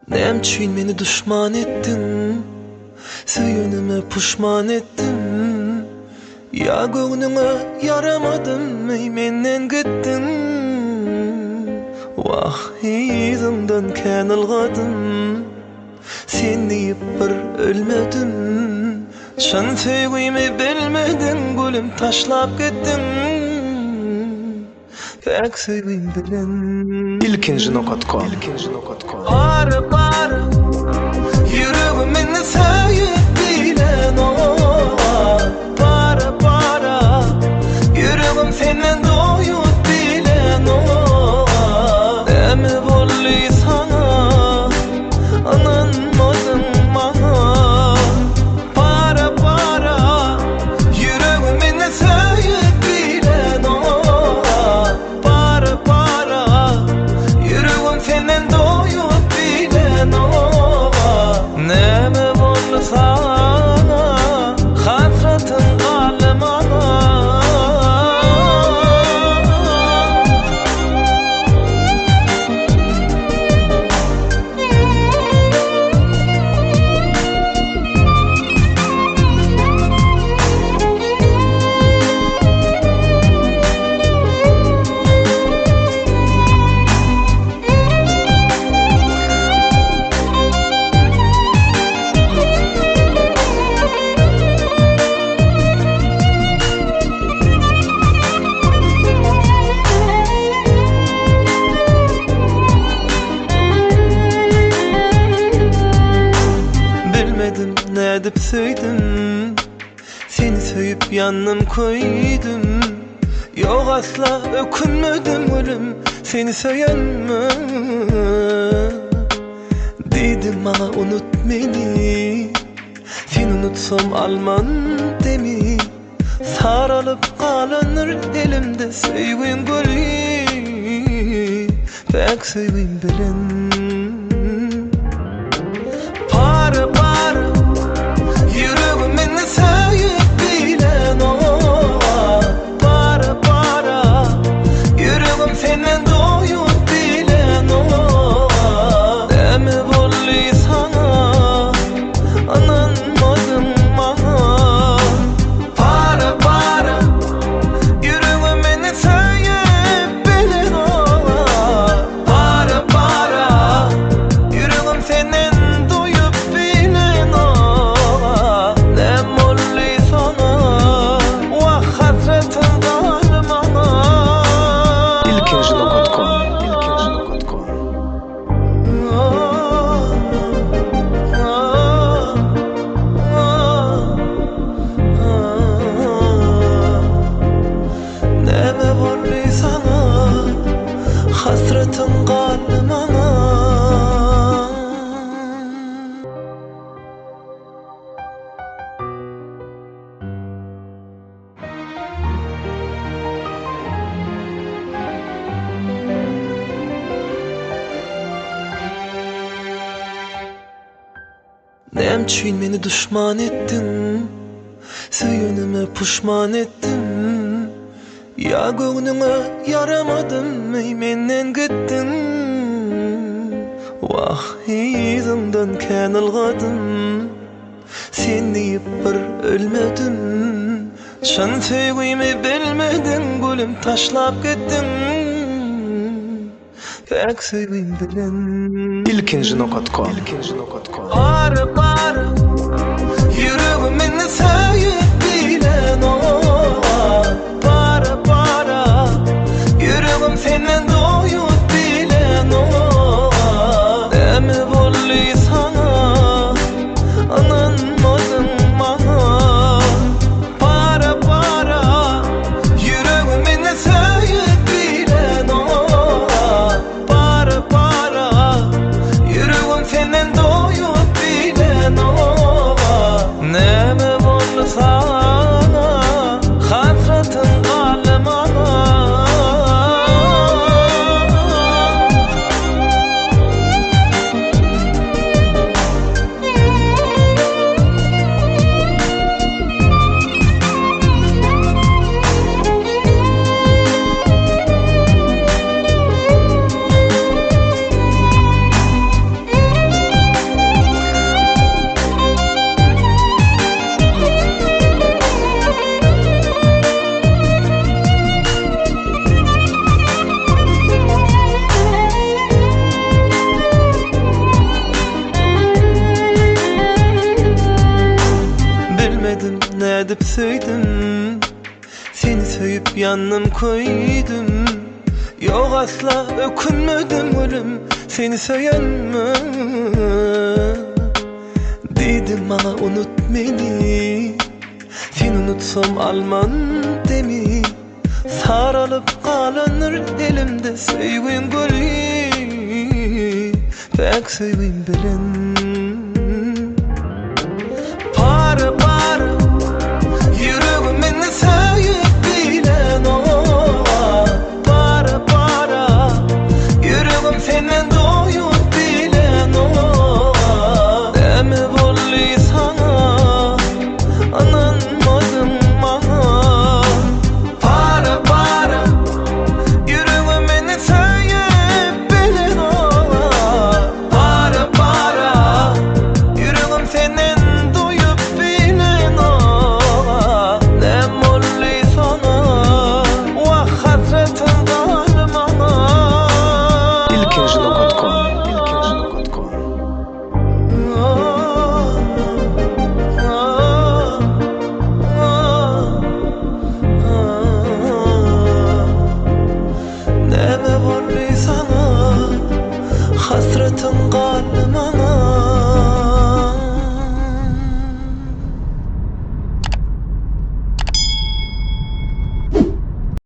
Näme üçin meni duşman etdiň? Söýenime puşman etdiň. Ýa göwnüňe ýaramadymmy menden gitdiň? Wah, yzyňdan kän ylgadym. Sen diýip bir ölmedim. Çyn söýgimi bilmediň gülüm taşlap gitdiň. Päk söýgim bilen. Ilkinji nokat kom. Para para Ýüregim indi söýüp bilenok Para para Ýüregim senden doýup bilenok Näme boldy saňa Ynanmadyň maňa Para para Ýüregim indi söýüp bilenok Para para Ýüregim senden doýup bilenok Näme boldy saňa Hasratyň galdy maňa. Bilmedim nädip söýdüm Seni söýüp ýandym köýdüm Ýok asla ökünmedim gülüm Seni söýenme Diýdiň maňa unut meni Seni unutsam alman demi Saralyp galandyr elimde söýgiň güli Päk söýgim bilen Para para Ýüregim indi söýüp bilenok Para para Ýüregim senden doýup bilenok Näme boldy saňa Ynanmadyň maňa Para para Ýüregim meni söýüp bilenok Para para Ýüregim senden doýup bilenok Näme boldy saňa Wah hasratyň galdy maňa Ilkinji nokat kom. Ilkinji nokat kom. Näme boldy saňa Hasratyň galdy maňa. Näme üçin meni duşman etdiň? Söýenime puşman etdiň. Ýa göwnüňe ýaramadymmy menden gitdiň? Wah, yzyňdan kän ylgadym. Sen diýip bir ölmedim. Çyn söýgimi bilmediň gülüm taşlap gitdiň. Päk söýgim bilen. Ilkinji nokat kom. Ilkinji nokat kom. Para para Ýüregim indi söýüp bilenok Para para Ýüregim senden doýup bilenok Näme boldy saňa Ynanmadyň maňa. senden doýup bilenok-a. Näme boldy saňa, hasratyň galdy maňa. Bilmedim nädip söýdüm Seni söýüp ýandym köýdüm Ýok asla ökünmedim gülüm Seni söýenme Diýdiň maňa unut meni Seni unutsam alman demi Saralyp galandyr elimde söýgiň güli Päk söýgim bilen Para-para ýüregim indi söýüp bilenok Para-para ýüregim senden doýup bilenok Näme boldy saňa Ynanmadyň maňa Para-para ýüregim indi söýüp bilenok Para-para ýüregim senden doýup bilenok Näme boldy saňa Wah hasratyň galdy maňa Ilkinji nokat kom. Ilkinji nokat kom. Näme boldy saňa Hasratyň galdy maňa.